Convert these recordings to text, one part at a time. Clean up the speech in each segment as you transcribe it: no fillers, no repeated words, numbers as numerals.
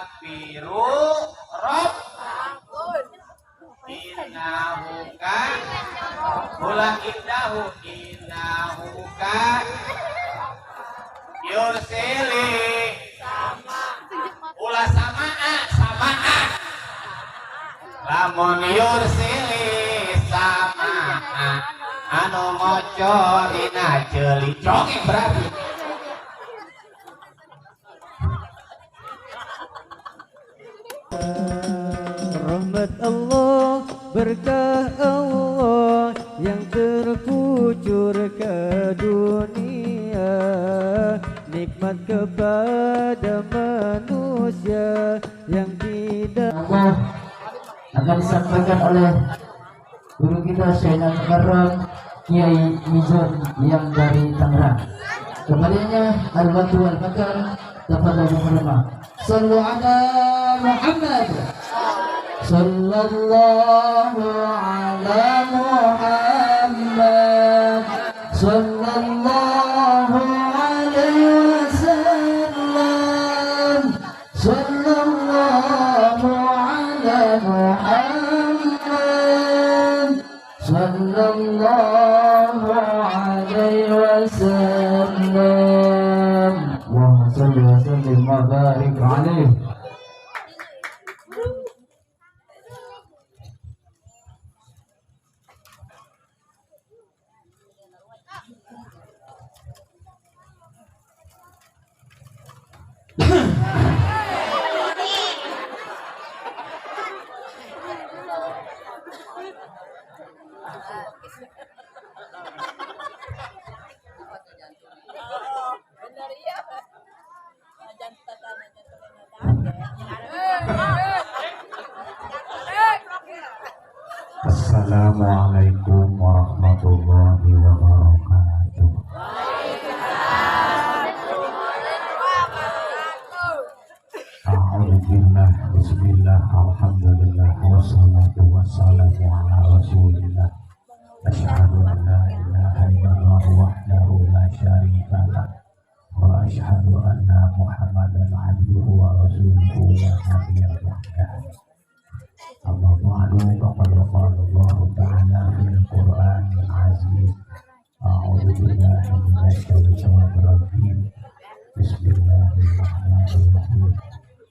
Istaghfiru rabb innahu ka ulah indahu innahu ka yursili ulah samaa samaa lamun yursili samaa anu ngocor dina ceuli congeng berarti. Rahmat Allah, berkah Allah yang terkucur ke dunia, nikmat kepada manusia yang tidak. Allah akan disampaikan oleh guru kita Syekhna Mukarram Kiai Mizon yang dari Tangerang. Kembalinya al-waktu wal-makan tafadhal mukarramah. Sallu ala Muhammad. Sallallahu ala Muhammad. Sallallahu alaihi wasallam. Sallallahu ala Muhammad. Sallallahu alaihi wasallam. Allahumma salli wa sallim wa barik alaihi. Assalamualaikum warahmatullahi wabarakatuh. A'udzubillah, bismillah, alhamdulillah, wassalatu wassalamu ala rasulillah. Asyhadu an la ilaha illallah wahdahu la syarika lah, wa asyhadu anna Muhammadan abduhu wa rasuluhu la nabiyya ba'dah. Amma ba'du, faqad qala Allah ta'ala fil Qur'anil 'azim. A'udzu billahi minasy syaithanir rajim. Bismillahirrahmanirrahim.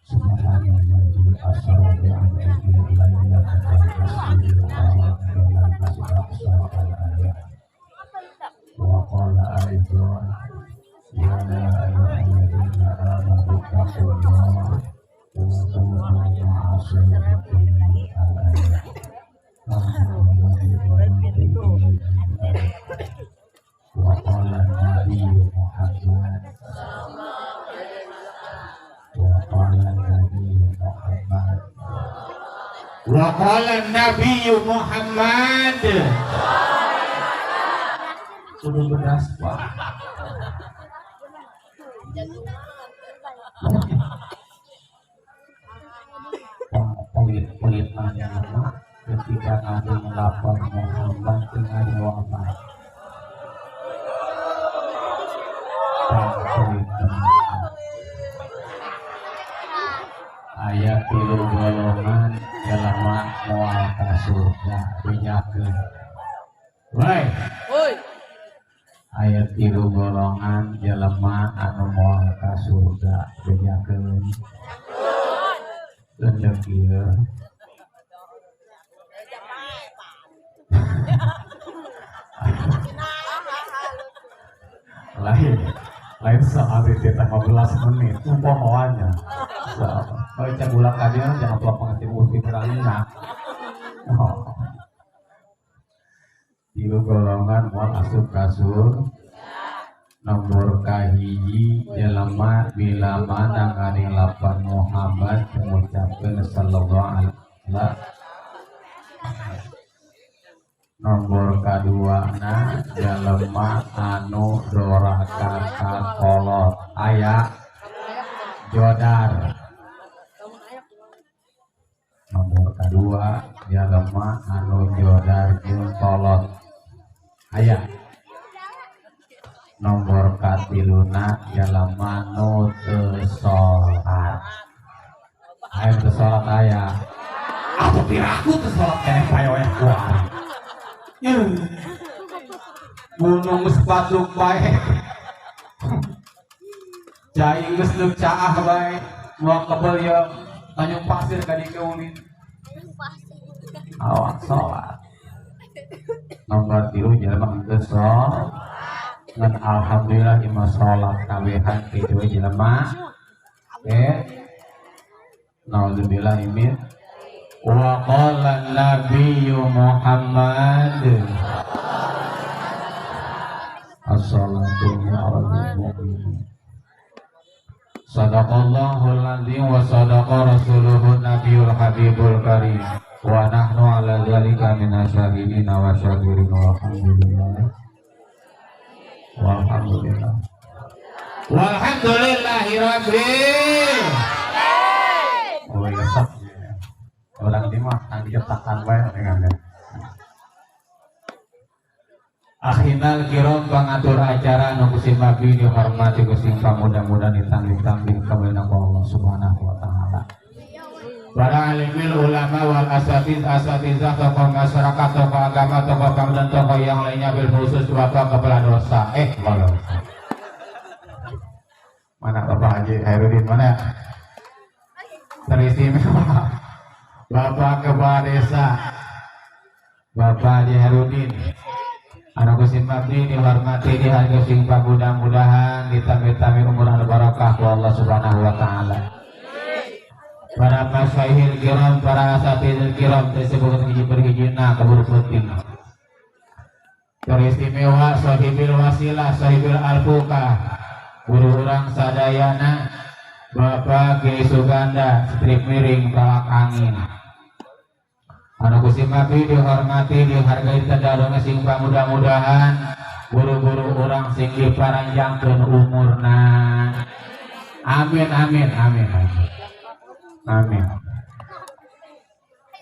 Subhanalladzi asra bi 'abdihi lailan minal masjidil haram ilal masjidil aqsa al-ayat. Wa qala aidan ya ayyuhalladzina amanu taqullaha wa kunu ma'as-shadiqin al-ayat. Wa qala an-nabiyyu Muhammad. Wa qala an-nabiyyu Muhammad. Wa qala an-nabiyyu Muhammad. Kudu beras Pak. Pelit-pelit nanya nama ketika Nabi melapor Muhammad dengan jawaban. Ayat tilu golongan jelema moal ka surga bejakeun. Woi. Ayat tilu golongan jelema anu moal ka surga bejakeun. Lendek ieu. Lain lain saat itu 15 menit umpamanya. Kalau cak ulang tadi jangan pelak pengerti urti beralina. Tilu golongan moal asup kasur. Nomor kahiji jelema bila mana ngaring lapan Muhammad mengucapkan sallallahu alaihi wasallam. Nomor kadua na jelema anu doraka ka kolot aya jodar. Nomor kadua jelema anu jodar jeung kolot aya. Nomor katiluna jelema nu teu salat. Ayo teu salat aya. Atuh piraku teu salat keneh payoeh kuari. Gunung geus batuk bae. Cai geus neuk caah bae. Moal kebel ye tanjung pasir ka dieu ulin. Awak salat. Nomor 3 jelema geus salat. Ngan alhamdulillah imah salat kabehan kitu we jelema. Oke. Nauzubillah min wa qala nabiyyu Muhammad as-salatu mi'rajul mu'minin. Sadaqallahul azim wa sadaqa rasuluhun nabiyul habibul karim wa nahnu ala dzalika minasyahidin wa syakirin walhamdulillah walhamdulillah walhamdulillahi rabbil. Oh iya sok orang di mah tang diciptakan bae dengan Akhinal kiram pangatur acara nu kusim abdi dihormati kusim pamuda-muda ditanggung-tanggung kamuliaan Allah Subhanahu wa taala. Para alimil ulama wal asatiz asatizah tokoh masyarakat tokoh agama tokoh dan tokoh yang lainnya bil khusus bapak kepala dosa. Kepala dosa. Mana Bapak Haji Hairudin mana? Teristimewa Bapak Kepala Desa Bapak Haji Hairudin. Anu kusim abdi dihormati dihargai sing mudah-mudahan ditambih-tambih umur anu barakah ku Allah Subhanahu wa taala. Para masyayikh kiram, para asatidz kiram tersebut hiji perhijina kabur penting. Teristimewa sahibil wasilah sahibil alfukah guru urang sadayana Bapak Kiai Suganda strip miring palak angin. Anu kusim abdi dihormati dihargai tedadonge sing mudah-mudahan guru-guru urang sing diparanjangkeun umurna. Amin amin amin amin. Amin.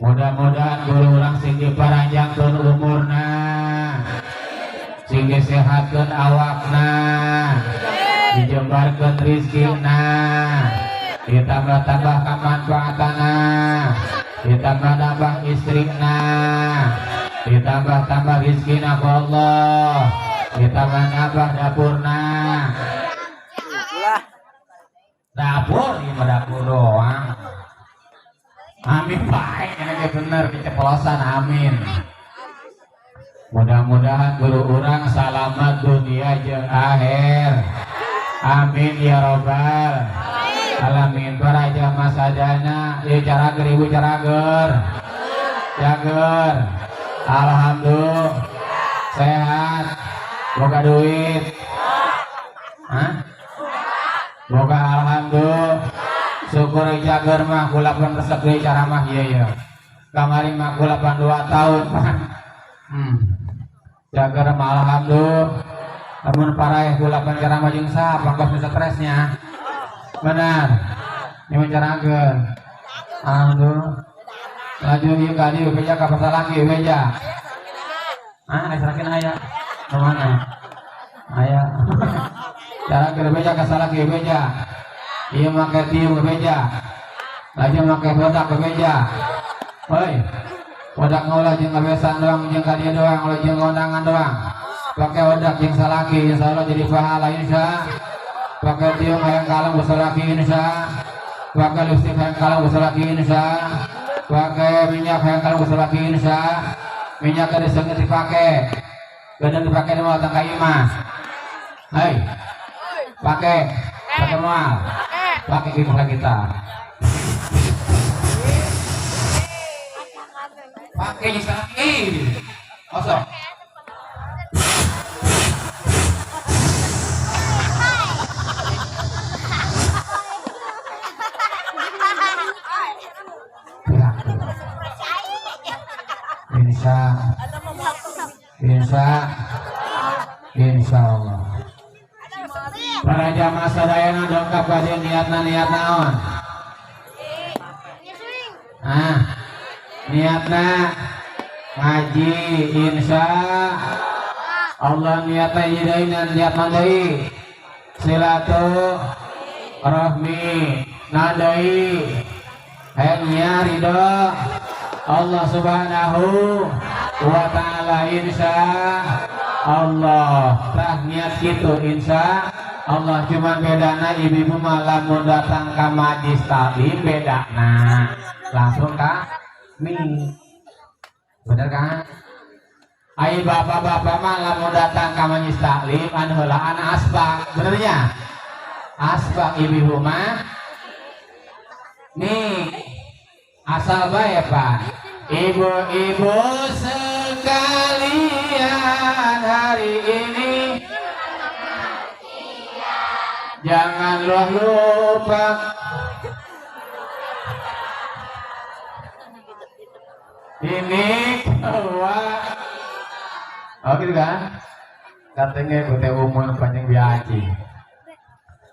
Mudah-mudahan guru urang sing diparanjangkeun umurna, sing disehatkeun awakna, dijembarkeun rizkina, ditambah-tambah kamanfaatana, ditambah-tambah istrina, ditambah-tambah rizkina ku Allah, ditambah-tambah dapurna. Dapur ini mah dapur doang. Amin baik ini bener keceplosan amin. Mudah-mudahan guru urang selamat dunia jeung akhir. Amin ya robbal alamin. Para jamaah sadana ieu carager ibu carager. Cager. Alhamdulillah. Sehat. Boga duit. Hah? Boga alhamdulillah. Syukur cager mah kula pun resep deui ceramah ieu ya. Kamari mah kula pan 2 tahun. Cager mah alhamdulillah. Lamun paraeh kula pan ceramah jeung saha pangkos nu stresnya. Benar. Ini carager. Alhamdulillah. Laju ieu ka dieu beja ka pasar lagi beja. Ah, sarakin aya. Ka mana? Aya. Carager beja ka salaki beja. Ieu make tiung beja. Laju make bodak beja. Hoi. Bodak ngolah jeung kabesan doang jeung ka dieu doang, ulah jeung kondangan doang. Pakai bodak jeung salaki insyaallah jadi pahala insya. Pakai tiung hayang kalem ku salaki insya. Pakai lipstik hayang kalem ku salaki insya. Pakai minyak hayang kalem ku salaki insya. Minyak kada seungit dipake. Bener dipake di moal tangka imah. Hei. Pakai, pakai moal. Pakai kita kita. Pakai jeung salaki. Osok. Insya Insya Insya Allah. Para jamaah sadayana dongkap ka dieu niatna niat naon? Ah, niatna ngaji insya Allah niatna ieu deui niat naon deui? Silaturahmi naon deui? Hayang ridho Allah Subhanahu wa ta'ala, insya Allah. Tah, niat gitu insya Allah. Cuman bedana ibu-ibu malah mau datang ke majlis taklim, bedana langsung ka mi, bener kan? Ayo, bapak-bapak malah mau datang ke majlis taklim anu heulaan asbak, benernya asbak. Ibu-ibu mah nih asal bae, Pak. Ibu-ibu sekalian, hari ini janganlah lupa ini keluar. Oh, gitu kan katanya. Gue umur panjang biaci.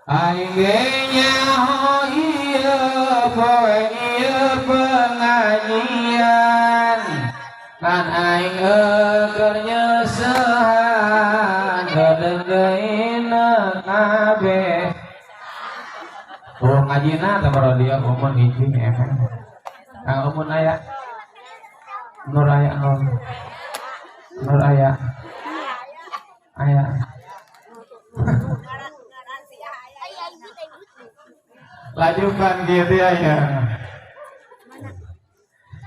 Aing ge nyaho ieu poe ieu pengajian, kan aing keur nyeusehan geudeung deui kabeh. Oh, ngajina teh baru dia umur hiji emang. Kang umur aya. Nur aya, nur. Nur aya. Aya. Lanjutkan gitu ya.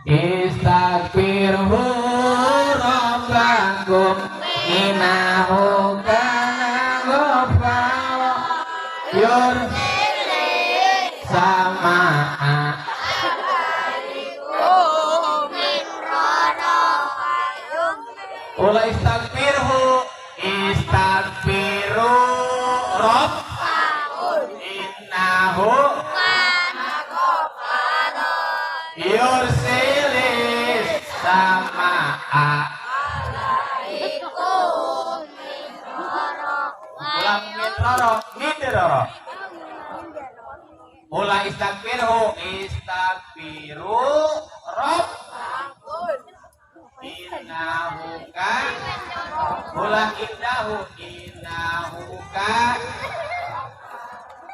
Istaghfiru rabbakum innahu kana ghaffara yur sama. Ulah istaghfirhu, istaghfiru rabb innahu yursilis sama. Ulah mitroro mitroro, ulah istaghfirhu, istaghfiru rabb innahu ka, ulah innahu, innahu ka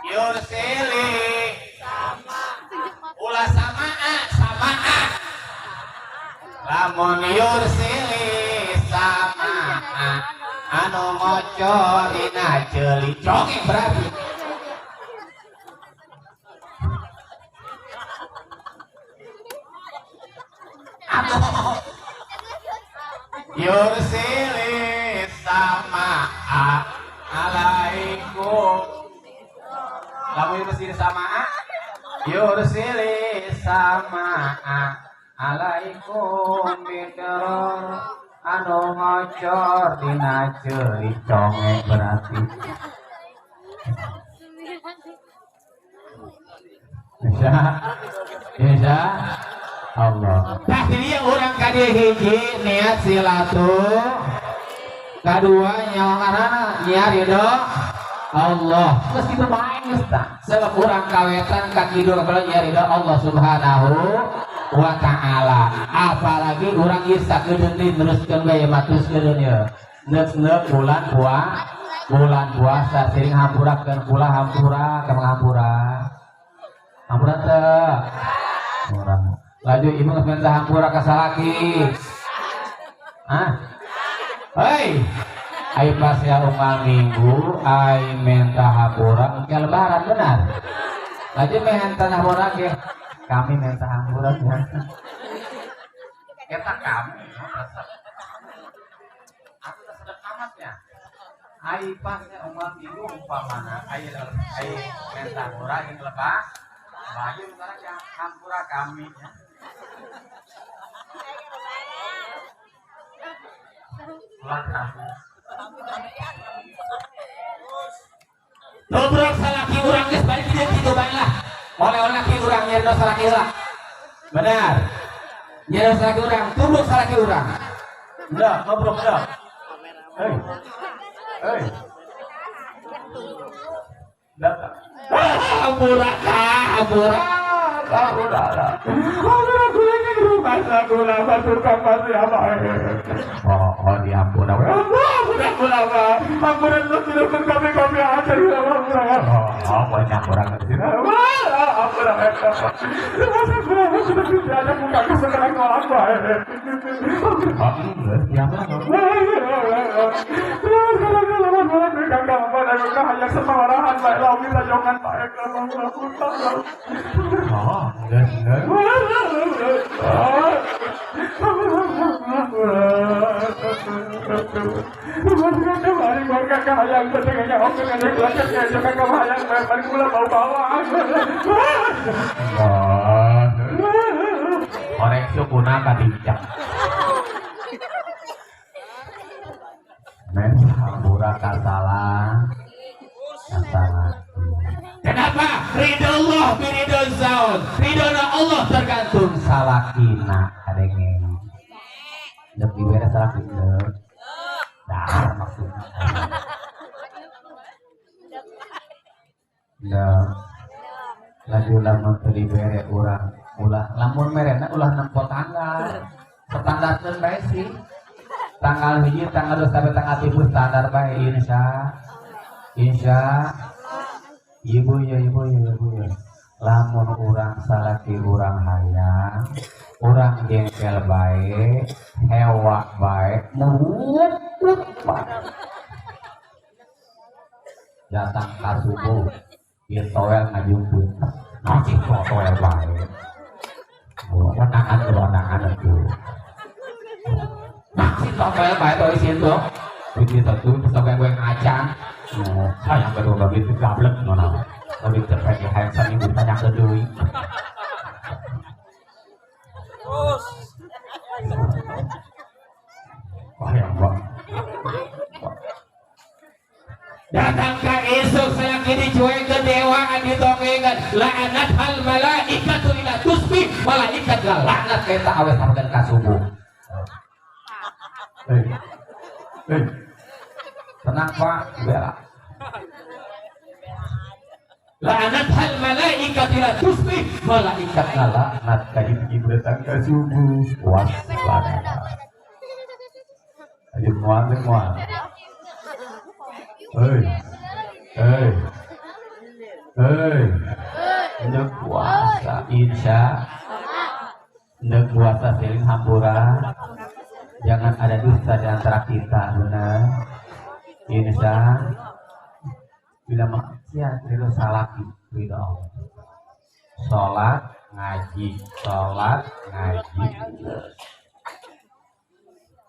yursili, ulah samaa samaa. Lamun yursili samaa anu ngocor dina ceuli congeng berarti. Atuh yursili sama alaikum, lamun yursili sama yursili sama alaikum midror anu ngocor dina ceuli congeng berarti. Bisa bisa Allah. Nah, ini orang kadi hiji niat silatu, kadua nyawa niat ridho Allah. Terus kita main geus tah. Sebab urang kawetan ka kidul kalau nya ridho Allah Subhanahu wa taala. Apalagi urang ieu sakedeung deui neruskeun bae mah, teruskeun ieu. Neuk-neuk bulan puasa, bulan puasa sering hampurakeun kula, hampura ka hampura. Hampura teu? Hampura. Laju ibu geus minta hampura ka salaki. Hah? Hei. Ai pas ya unggal minggu ai minta hampura engke lebaran, benar. Laju minta hampura ge. Kami minta hampura ya. Eta kami aku sedek amatnya. Ai pas ya unggal minggu umpamana ai ai minta hampura jeung lebar. Lagi misalnya hampura kami ya. Ngobrol salaki urang geus balik dieu kitu bae lah. Oleh-oleh laki urang nyieun salaki lah. Benar. Nyieun salaki urang, tubruk salaki urang. Udah, ngobrol udah. Hei. Hei. Datang. Hampura, hampura, hampura. Hampura kula kula batur kapan apa? Oh, oh diampun. Hampura kula, hampura lu tidak kami kami aja hampura. Oh, oh banyak orang di sini. Hampura. Korek sukuna kadincak. Men hampura kasalah. Kasalah. Kenapa? Ridho Allah biridho zaun. Ridho Allah tergantung salakina adenge. Lebih beres salakina. Dah maksudnya. Nah, lagi lamun teu dibere urang ulah lamun merena ulah nempo tanggal. Standarkeun bae sih. Tanggal 1, tanggal 2 sampai tanggal 3 standar bae insya. Insya. Ibu ya ibu ya ibu ya. Lamun urang salaki urang hayang, urang jengkel bae, hewa bae, murut bae. Datang ka subuh, ieu toel ngajumput. Masih toel bae. Konangan itu. Masih toel bae toel situ. Begitu tuh sampai gue ngacang. Sayang baru begitu gablek nona. Lebih cepat ya hayang saminggu tanya ke deui. Terus. Wah ya Allah. Datang ke esok saya kini cuek ke dewaan ditongengan la'anat hal malaikatu ila tusbih malaikat laknat kita awet sampai ke subuh. Tenang Pak, bela. La'anat hal malaikat ila tusbih malaikat laknat kayu datang ke subuh. Waspada. Ayo mual mual. Hei, hei, hei, ndek puasa insya, ndek puasa seling hampura, jangan ada dusta di antara kita, benar. Insya, bila maksiat ridho salaki, ridho Allah. Sholat ngaji,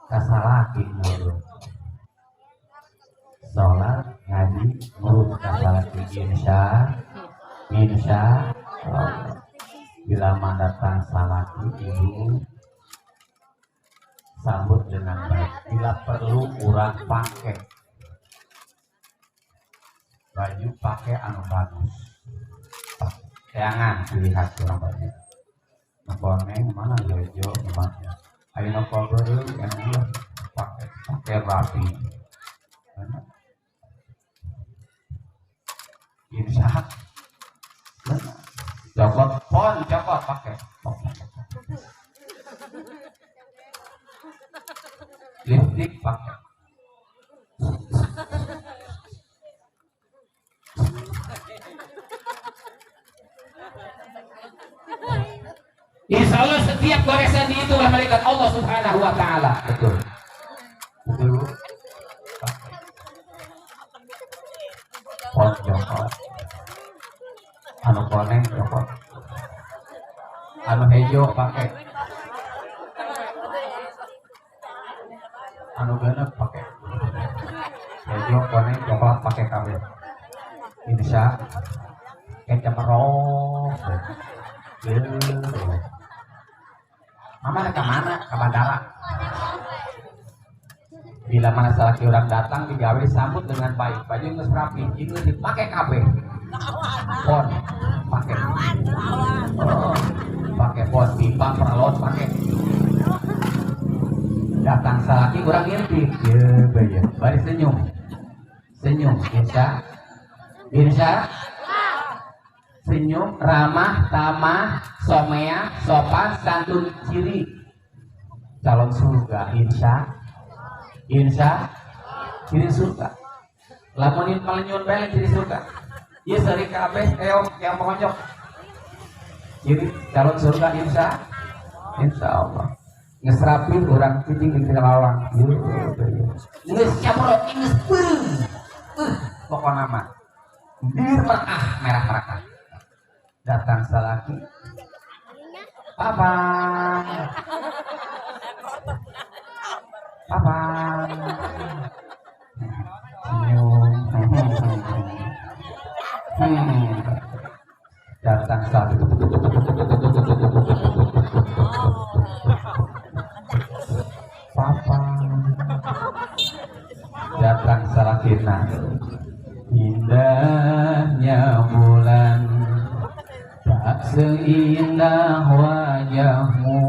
kasalaki nurut. Sholat ngaji nurut kasalaki insya, insya. Bila datang salaki ibu sambut dengan baik. Bila perlu urang pakai baju, pakai anu bagus. Jangan dilihat kurang banyak. Nontonnya mana jojo mana. Ayo nonton dulu yang dia pakai rapi. Mana? Insya. Cokot pon cokot pakai. Lipstick pakai. Insya Allah setiap goresan itu oleh malaikat Allah Subhanahu wa Ta'ala. Betul. Betul. Pon cokot. Anu koneng cokot. Anu hejo pakai. Anu genep pakai. Hejo koneng coklat pakai kabeh. Insya kecap merok. Mama ke mana? Ke bandara. Bila mana salaki orang datang digawe sambut dengan baik. Baju geus rapi, ieu dipakai kabeh. Pon pakai. Oh, pakai pon pipa peralot pakai. Datang salaki orang ngintip. Ye bae. Bari senyum. Senyum, insya. Insya. Senyum, ramah, tamah, somea, sopan, santun, ciri calon surga. Insya, insya, ciri surga. Lamunin malenyun bae ciri surga. Ieu sari kabeh keong keong pokonyok. Jadi calon surga insya Allah. Geus rapi urang cicing di lawang. Geus caprot geus peureum. Pokona mah bibir merekah, merah merekah. Datang salaki. Papa. Papa. Senyum. Datang salaki. Papa. Datang salakina. Indahnya bulan tak seindah wajahmu,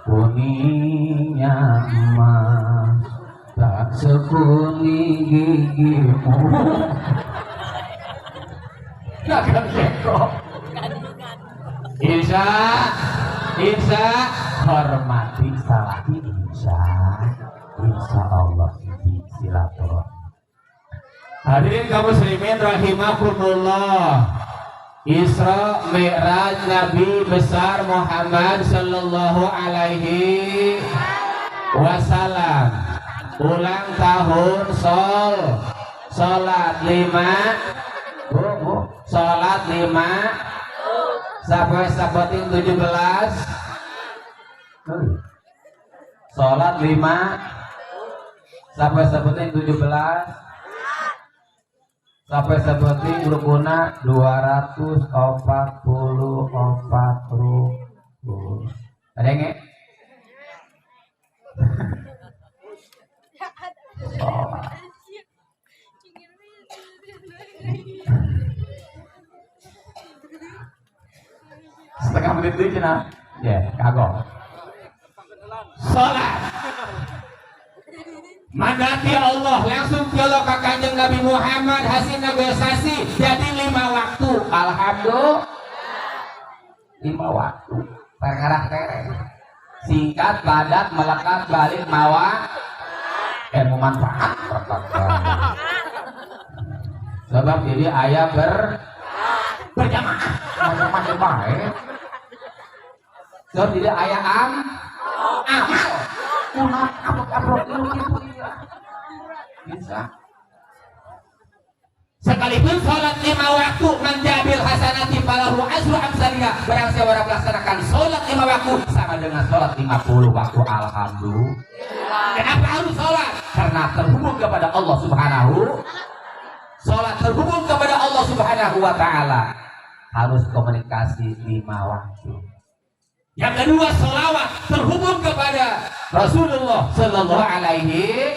kuningnya emas tak sekuning gigimu. Insya, insya hormati salaki insya, insya Allah di silaturahmi. Hadirin kaum muslimin rahimakumullah. Isra Mi'raj Nabi besar Muhammad sallallahu alaihi wasallam. Ulang tahun salat 5, salat 5 sampai sabatin 17. Salat 5 sampai sabatin 17. Sampai seperti rukuna 244 rukun. Ada yang sholat. Setengah menit itu cina. Ya, kagok. Sholat. Mandati Allah langsung kalau ke Kanjeng Nabi Muhammad hasil negosiasi jadi 5 waktu. Alhamdulillah 5 waktu perkara tereng singkat padat melekat balik mawa ilmu manfaat. Sebab ini ayah berjamaah macam-macam baik. Sebab ini ayah amal kuno aprok-aprok itu bisa. Sekalipun sholat 5 waktu menjabil hasanati falahu asru amsalnya. Barang siapa orang melaksanakan sholat 5 waktu sama dengan sholat 50 waktu. Alhamdulillah. Kenapa harus sholat? Karena terhubung kepada Allah Subhanahu. Sholat terhubung kepada Allah Subhanahu wa Ta'ala. Harus komunikasi 5 waktu. Yang kedua, sholawat terhubung kepada Rasulullah Sallallahu Alaihi.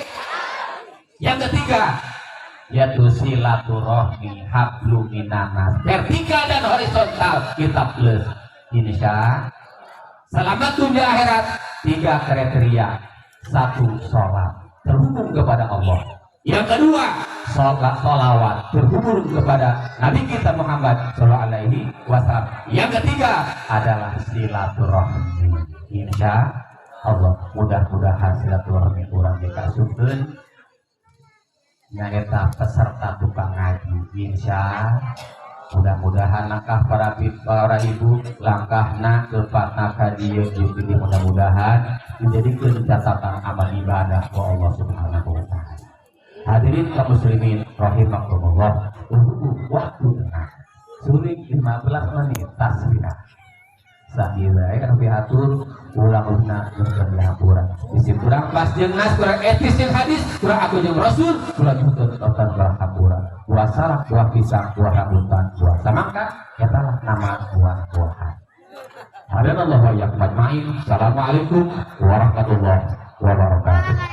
Yang ketiga, yaitu silaturahmi hablum minannas, vertikal dan horizontal kita plus. Insya selamat dunia akhirat. 3 kriteria. 1, sholat terhubung kepada Allah. Yang kedua, sholawat terhubung kepada Nabi kita Muhammad Sallallahu Alaihi Wasallam. Yang ketiga adalah silaturahmi. Insya Allah mudah-mudahan silaturahmi urang dikasupkeun nyaeta peserta tukang ngaji. Insya mudah-mudahan langkah para ibu langkahna kepatna ka dieu jeung mudah-mudahan menjadikeun catatan amal ibadah ku Allah Subhanahu wa Ta'ala. Hadirin kaum muslimin rahimakumullah, waktu tengah sulit 15 menit tasbih. Sakieu bae anu pihatur ulang-ulangna jeung dihapura. Bisi kurang pas jeung nas, kurang etis jeung hadis, kurang aku jeung rasul, kurang nyuhunkeun tonton berhapura. Buah salak, buah pisang, buah rambutan, buah samangka, eta lah nama buah-buahan. Hadanallahu wa iyyakum ajmain. Assalamualaikum warahmatullahi wabarakatuh.